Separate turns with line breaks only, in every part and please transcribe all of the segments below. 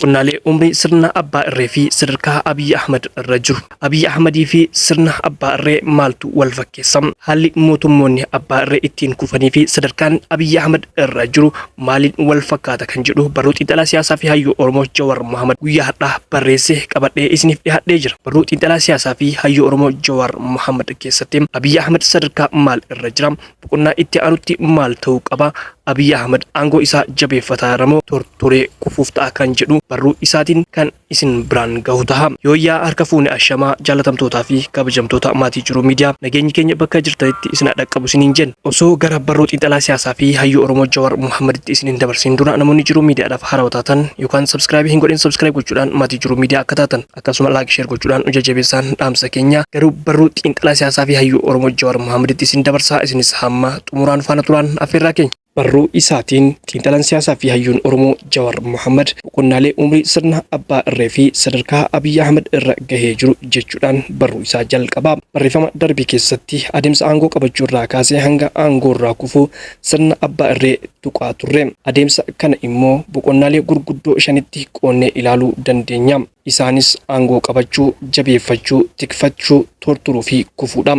Boqonnaalee umrii sirna abbaa irree fi sadarkaa Abiyyi Ahmad irra jiru. Abiyyi Ahmadii fi sirna abbaa irree maaltu wal fakkeessa? Haalli mootummoonni abbaa irree ittiin kufanii fi sadarkaan Abiyyi Ahmad irra jiru maaliin wal fakkaata kan jedhu barruu xiinxalaa siyaasaa fi hayyuu Oromoo Jawar Mohammed guyyaa har'aa barreesse qabadhee isiniif dhiyaadhee jira. Barruu xiinxalaa siyaasaa fi hayyuu Oromoo Jawar Mohammed keessatti Abiyyi Ahmad sadarkaa maal irra jira? Boqonnaa itti aanutti maal ta'uu qaba? Abiyyi Ahmad aangoo isaa jabeeffataa jira moo tortoree kufuuf ta'a kan jedhu barruu isaatiin kan isin biraan gahu taha. Yooyyaa harka fuune ashamaa jaalatamtootaa fi kabajamtoota maatii Jiruu Miidiyaa, nageenyi keenya bakka jirtanitti isin haa dhaqqabu isiniin jenna. Osoo gara barruu xiinxalaa siyaasaa fi hayyuu Oromoo Jawar Muhammaditti isin hin dabarsin dura, namoonni Jiruu Miidiyaadhaaf haarawaa taatan yookaan subscribe hin godhin subscribe gochuudhaan maatii Jiruu Miidiyaa akka taatan, akkasuma like, share gochuudhaan nu jajjabeessaan dhaamsa keenya. Garuu barruu xiinxalaa siyaasaa fi hayyuu Oromoo Jawar Muhammaditti isin dabarsaa, isinis hamma xumuraan faana turaan affeerraa keenya. Barruu isaatiin xiinxalaan siyaasaa fi hayyuun Oromoo Jawar Mohammed boqonnaalee umrii sirna abbaa irree fi sadarkaa Abiyyi Ahmad irra gahee jiru jechuudhaan barruu isaa jalqaba. Barreeffama darbe keessatti adeemsa aangoo qabachuu irraa kaasee hanga aangoo irraa kufuu sirna abbaa irree tuqaa turre. Adeemsa kana immoo boqonnaalee gurguddoo shanitti qoonnee ilaaluu dandeenya. Isaanis aangoo qabachuu, jabeeffachuu, tikfachuu, torturuu fi kufuudha.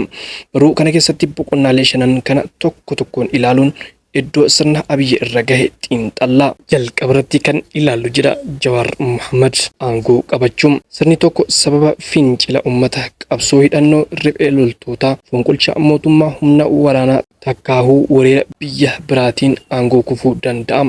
Barruu kana keessatti boqonnaalee shanan kana tokko tokkoon ilaaluun iddoo sirna Abiyyi irra gahe xiinxalla. Jalqaba irratti kan ilaallu jedha Jawaar Mohammed, aangoo qabachuu. Sirni tokko sababa fincila uummata, qabsoo hidhannoo riphee loltootaa, fonqolcha mootummaa humna waraanaa takkaahuu weerara biyya biraatiin aangoo kufuu danda'a.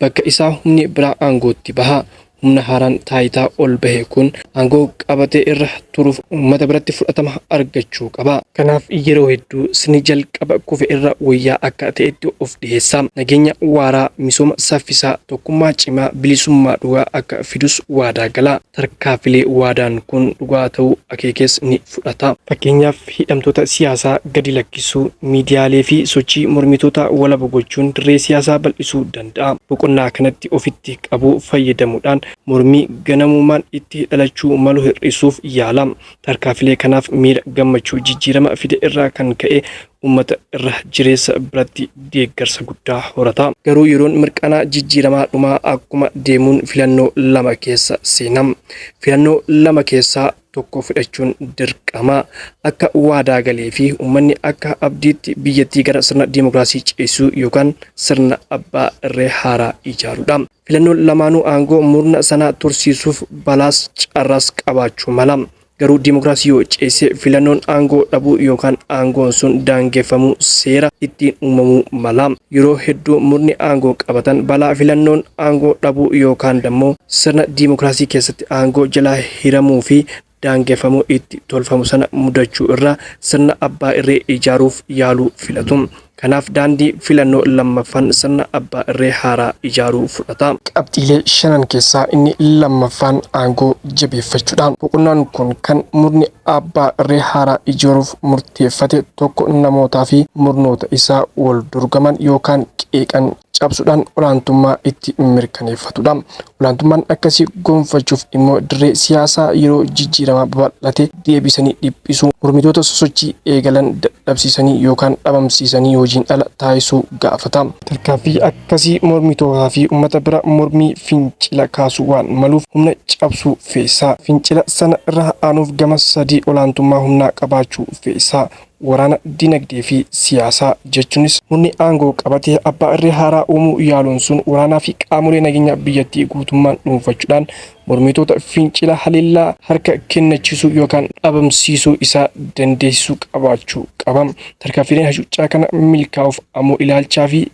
Bakka isaa humni biraa aangootti baha. Humna haaraan taayitaa ol bahe kun aangoo qabatee irra turuuf uummata biratti fudhatama argachuu qaba. Kanaaf yeroo hedduu sirni jalqaba kufe irra wayyaa akka ta'etti of dhiheessa. Nageenya waaraa, misooma saffisaa, tokkummaa cimaa, bilisummaa dhugaa akka fidus waadaa gala. Tarkaanfilee waadaan kun dhugaa ta'uu akeekes ni fudhata. Fakkeenyaaf hidhamtoota siyaasaa gadi lakkisuu, miidiyaalee fi sochii mormitoota walaba gochuun dirree siyaasaa bal'isuu danda'a. Boqonnaa kanatti ofitti qabuu fayyadamuudhaan mormii ganamummaan itti dhalachuu malu hir'isuuf yaala. Tarkaanfilee kanaaf miira gammachuu jijjiirama fide irraa kan ka'e uummata irra jireessa biratti deeggarsa guddaa horata. Garuu yeroon mirqanaa jijjiiramaa dhumaa akkuma deemuun filannoo lama keessa seena. Filannoo lama keessaa tokko fudhachuun dirqama. Akka waadaa galee fi uummanni akka abdiitti biyyattii gara sirna diimokiraasii ceesisuu yookaan sirna abbaa irree haaraa ijaaruudha. Filannoon lamaanuu aangoo murna sanaa tursiisuuf balaas carraas qabaachuu mala. Garuu diimokiraasii yoo ceesise filannoon aangoo dhabuu yookaan aangoon sun daangeffamuu seera ittiin uumamuu mala. Yeroo hedduu murni aangoo qabatan balaa filannoon aangoo dhabuu yookaan dammoo sirna diimokiraasii keessatti aangoo jalaa hiramuu fi daangeffamuu itti tolfamu sana mudachuu irraa sirna abbaa irree ijaaruuf yaaluu filatu. Kanaaf daandii filannoo lammaffaan sirna abbaa irree haaraa ijaaruu fudhata. Qabxiilee shanan keessaa inni lammaffaan aangoo jabeeffachuudha. Boqonnaan kun kan murni abbaa irree haaraa ijaaruuf murteeffate tokko namootaa fi murnoota isaa wal dorgoman yookaan qeeqan cabsuudhaan olaantummaa itti mirkaneeffatudha. Olaantummaan akkasii gonfachuuf immoo dirree siyaasaa yeroo jijjiiramaa babal'ate deebisanii dhiphisuu, mormitoota sosochii eegalan dadhabsiisanii yookaan dhabamsiisanii hojiin ala taasisuu gaafata. Tarkaanfii akkasii mormitootaa fi uummata bira mormii fincila kaasuu waan maluuf humna cabsuu feesa. Fincila sana irra aanuuf gama sadii olaantummaa humnaa qabaachuu feesa. Waraana, dinagdee fi siyaasaa jechuunis murni aangoo qabatee abbaa irree haaraa uumuu yaaluun sun waraanaa fi qaamolee nageenyaa biyyattii guutummaan dhuunfachuudhaan mormitoota fincila haleellaa harka kennachiisuu yookaan dhabamsiisuu isaa dandeessisuu qabaachuu qaba. Tarkaanfiileen hacuuccaa kana milkaa'uuf ammoo ilaalchaa fi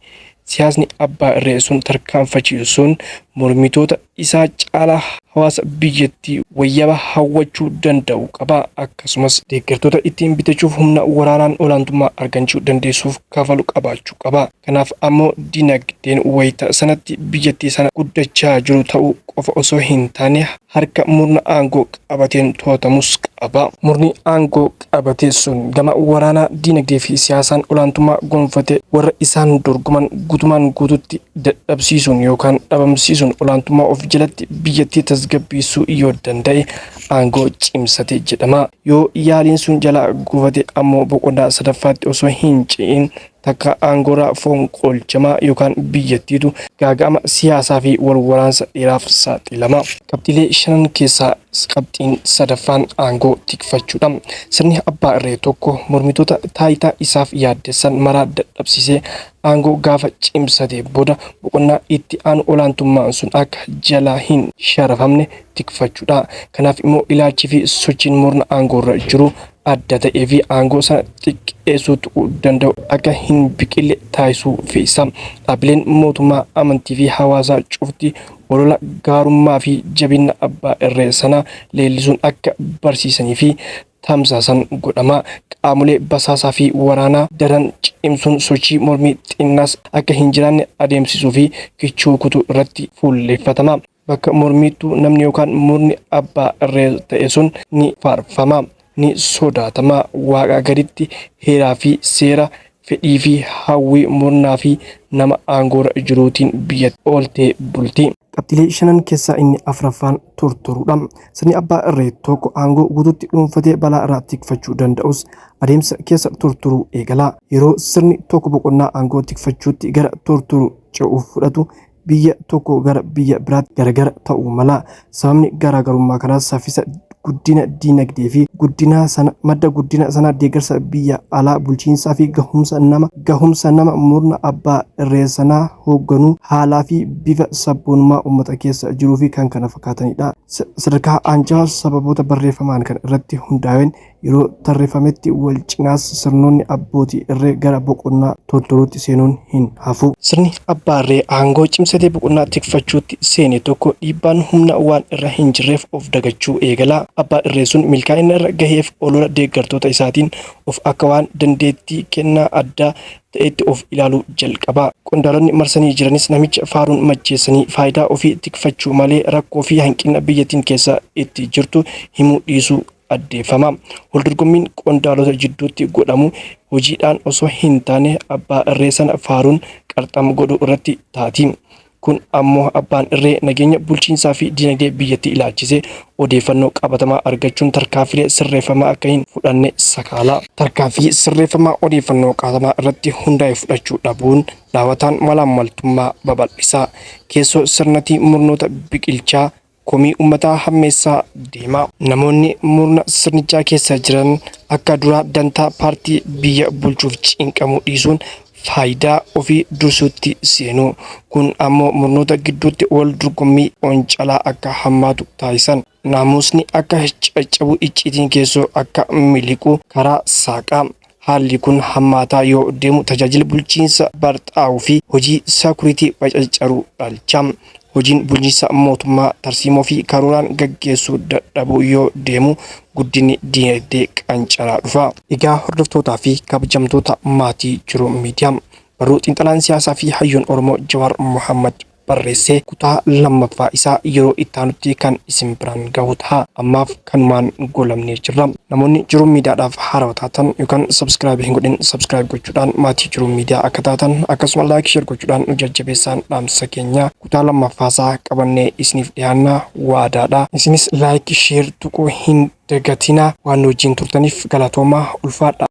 siyaasni abbaa irree sun tarkaanfachiisu sun mormitoota isaa caalaa hawaasa biyyattii wayyaba hawwachuu danda'u qaba. Akkasumas deeggartoota ittiin bitachuuf humna waraanaan olaantummaa argachuu dandeessuuf kafalu qabaachuu qaba. Kanaaf ammoo dinagdeen wayita sanatti biyyattii sana guddachaa jiru ta'uu qofa osoo hin taane harka murna aangoo qabateen to'atamus qaba. Murni aangoo qabate sun gama waraanaa, dinagdee fi siyaasaan olaantummaa gonfate warra isaan dorgoman guutumaan guututti dadhabsiisuun yookaan dhabamsiisuun olaantummaa of jalatti biyyattii tasgabbeessuu yoo danda'e aangoo cimsate jedhama. Yoo yaaliin sun jalaa gufate ammoo boqonnaa sadaffaatti osoo hin ce'in Takka aangoorraa fonqolchama yookaan biyyattiitu gaaga'ama siyaasaa fi wal waraansa dheeraaf saaxilama. Qabxiilee shanan keessaa qabxiin sadaffaan aangoo tikfachuudha. Sirni abbaa irree tokko mormitoota taayitaa isaaf yaaddessan maraa dadhabsiisee aangoo gaafa cimsatee booda boqonnaa itti aanu olaantummaan sun akka jalaa hin sharafamne tikfachuudha. Kanaaf immoo ilaalchii fi sochiin murna aangoorra jiru adda ta'ee fi aangoo sana xiqqeessuu tuquu danda'u akka hin biqille taasisuu fe'isa. Dhaabbileen mootummaa, amantii fi hawaasaa cufti olola gaarummaa fi jabina abbaa irree sana leellisuun akka barsiisanii fi tamsaasan godhama. Qaamolee basaasaa fi waraanaa daran cimsuun sochii mormii xinnaas akka hin jiraanne adeemsisuu fi kichuu kutuu irratti fuulleeffatama. Bakka mormiittuu namni yookaan murni abbaa irree ta'e sun ni faarfama, ni sodaatama. Waaqaa gaditti heeraa fi seera, fedhii fi hawwii murnaa fi nama aangoorra jiruutiin biyyatti ooltee bulti. Qabxiilee shanan keessaa inni afraffaan tortoruudha. Sirni abbaa irree tokko aangoo guutuutti dhuunfatee balaa irraa tikfachuu danda'us adeemsa keessa tortoruu eegala. Yeroo sirni tokko boqonnaa aangoo tikfachuutti gara tortoruu ce'uuf fudhatu biyya tokko gara biyya biraatti garagara ta'uu mala. Sababni garaagarummaa kanaas saffisa guddina diinagdee fi guddina sana madda guddina sanaa, deeggarsa biyya alaa, bulchiinsaa fi gahumsa nama murna abbaa irree sanaa hoogganuu, haalaa fi bifa sabboonummaa uummata keessa jiruu fi kan kana fakkaatanidha. Sadarkaa aanjaa sababoota barreeffamaan kan irratti hundaa'een yeroo tarreeffametti wal cinaas sirnoonni abbootii irree gara boqonnaa tortoruutti seenuun hin hafu. Sirni abbaa irree aangoo cimsatee boqonnaa tikfachuutti seene tokko dhiibbaan humna waan irra hin jirreef of dagachuu eegala. Abbaa irree sun milkaa'ina irra gaheef olola deeggartoota isaatiin of akka waan dandeettii kennaa addaa ta'etti of ilaaluu jalqaba. Qondaalonni marsanii jiranis namicha faaruun macheessanii faayidaa ofii tikfachuu malee rakkoo fi hanqina biyyattiin keessa itti jirtu himuu dhiisuu addeeffama. Waldorgommiin qondaalota jidduutti godhamu hojiidhaan osoo hin taane abbaa irree sana faaruun qarxam godhuu irratti taati. Kun ammoo abbaan irree nageenya bulchiinsaa fi dinagdee biyyattii ilaalchisee odeeffannoo qabatamaa argachuun tarkaanfilee sirreeffamaa akka hin fudhanne sakaala. Tarkaanfii sirreeffamaa odeeffannoo qabatamaa irratti hundaa'e fudhachuu dhabuun dhaawataan malaammaltummaa babal'isa. Keessoo sirnatii murnoota biqilchaa komii uummataa hammeessaa deema. Namoonni murna sirnichaa keessa jiran akka duraa dantaa paartii biyya bulchuuf cinqamuu dhiisuun faayidaa ofii dursuutti seenu. Kun ammoo murnoota gidduutti wal dorgommii oncalaa akka hammaatu taasisan. Naamusni akka caccabu, icciitiin keessoo akka miliqu karaa saaqaa. Haalli kun hammaataa yoo deemu tajaajila bulchiinsa barxaa'uu fi hojii saakuriitii bacaccaruu dhalcha. Hojiin bulchiinsa mootummaa tarsiimoo fi karooraan gaggeessuu dadhabuu yoo deemu guddinni diinagdee qancaraa dhufa. Egaa hordoftootaa fi kabajamtoota maatii Jiruu Miidiyaa, barruu xiinxalaan siyaasaa fi hayyuun Oromoo Jawaar Mohammad barreessee kutaa lammaffaa isaa yeroo itti kan isin biraan gahu ta'a. Ammaaf kanumaan goolabnee jirra. Namoonni Jiruu Miidiyaadhaaf haarawaa taatan yookaan subscribe hin godhin, subscribe gochuudhaan maatii Jiruu Miidiyaa akka taatan, akkasuma like, share gochuudhaan nu jajjabeessaan dhaamsa keenya. Kutaa lammaffaasaa qabannee isiniif dhiyaannaa waadaadha. Isinis like, share tuquu hin dagatinaa. Waan nu wajjin turtaniif galatoomaa, ulfaadha.